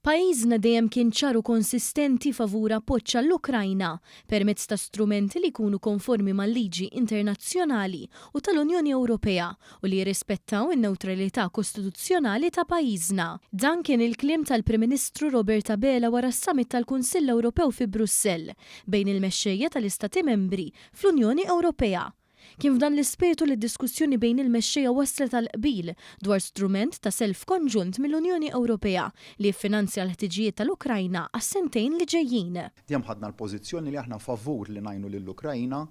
Pajjiżna dejjem kien ċar u konsistenti favur appoġġ għall-Ukrajna permezz ta' strumenti li jkunu konformi mal-liġi internazzjonali u tal-Unjoni Ewropea u li jirrispettaw in-newtralità kostituzzjonali ta' pajjiżna. Dan kien il-kliem tal-Prim Ministru Robert Abela wara s-Summit tal-Kunsill Ewropew fi Brussell bejn il-mexxejja tal-Istati Membri fl-Unjoni Ewropea. Kien f'dan l-ispirtu li d-diskussjoni bejn il-mexxejja wasslet għal qbil dwar strument ta' self konġunt mill-Unjoni Ewropea li jiffinanzja l-ħtiġijiet tal-Ukrajna għas-sentejn li ġejjin. Dejjem ħadna l-pożizzjoni li aħna favur li ngħinu lill-Ukrajna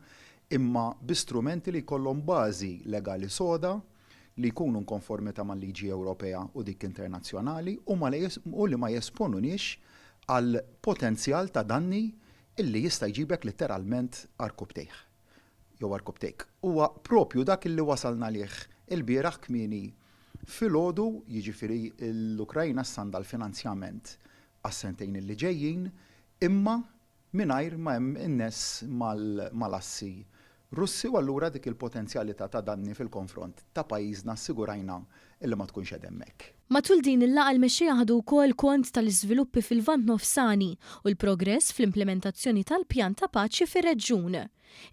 imma bi strumenti li jkollhom bażi legali soda, li jkunu nkonformità mal-liġi Ewropea u dik internazzjonali u u li ma jesponuniex għal potenzjal ta' danni illi jista' jġibek litteralment għarkupptejh. jew għarkupptejk. Huwa proprju dak li wasalna għalih ilbieraħ kmieni filgħodu, jiġifieri l-Ukraina issa għandha l-finanzjament għas-sentejn li ġejjin, imma mingħajr ma hemm inness mal-assi Russi u allura dik il-potenzjalità ta' danni fil-konfront ta' pajjiżna assigurajna illi ma tkunx qiegħda hemmhekk. Matul din il-laqgħa l-mexxejja ħadu wkoll kont tal-iżviluppi fil-Lvant Nofsani u l-progress fl-implimentazzjoni tal-pjan ta' paċi fir-reġjun.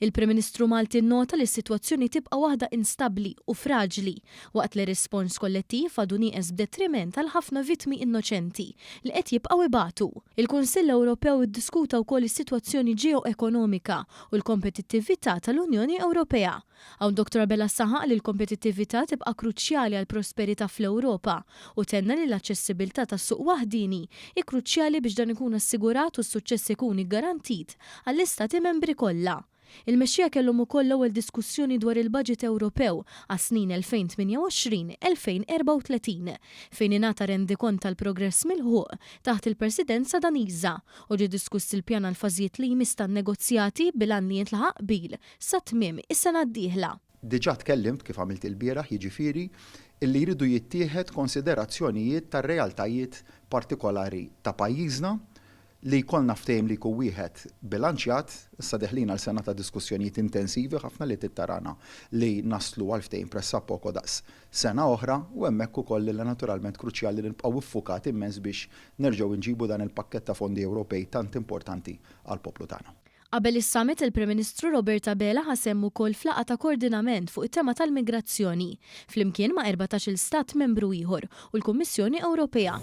Il-Prim Ministru Malti nnota li s-sitwazzjoni tibqa' waħda instabbli u fraġli, waqt li r-rispons kollettiv għadu nieqes b'detriment għal ħafna vittmi innoċenti li qed jibqgħu ibatu. Il-Kunsill Ewropew iddiskuta wkoll is-sitwazzjoni ġeoekonomika u l-kompetittività tal-Unjoni Ewropea. Hawn Dottor Abela saħaq li l-kompetittività tibqa' kruċjali għall-prosperità fl-Ewropa u tenna li l-aċċessibilità tas-suq waħdieni hi kruċjali biex dan ikun assigurat u s-suċċess ikun iggarantit għall-Istati Membri kollha. Il-mexxejja kellhom ukoll l-ewwel diskussjoni dwar il-baġit Ewropew għas-snin 2028, 2034, fejn ingħata rendikont tal-progress milħuq taħt il-Presidenza Daniża u ġie diskuss il-pjan għall-fażijiet li jmiss tan-negozjati bil-għan li jintlaħaq qbil sa tmiem is-sena d-dieħla. Diġà tkellimt, kif għamilt ilbieraħ, jiġifieri, illi jridu jittieħed konsiderazzjonijiet tar-realtajiet partikolari ta' pajjiżna, li jkollna ftehim li jkun wieħed bilanċjat, issa deħlin għal sena ta' diskussjonijiet intensivi ħafna li trid tarana li naslu għal ftehim pressappoco daqs sena oħra u hemmhekk ukoll li naturalment kruċjali li nibqgħu iffukati immens biex nerġgħu nġibu dan il-pakkett ta' fondi Ewropej tant importanti għall-poplu tagħna. Qabel is-summit, il-Prim Ministru Robert Abela ħa sehem ukoll f'laqgħa ta' kordinament fuq it-tema tal-migrazzjoni, flimkien ma' 14-il stat membru ieħor u l-Kummissjoni Ewropea.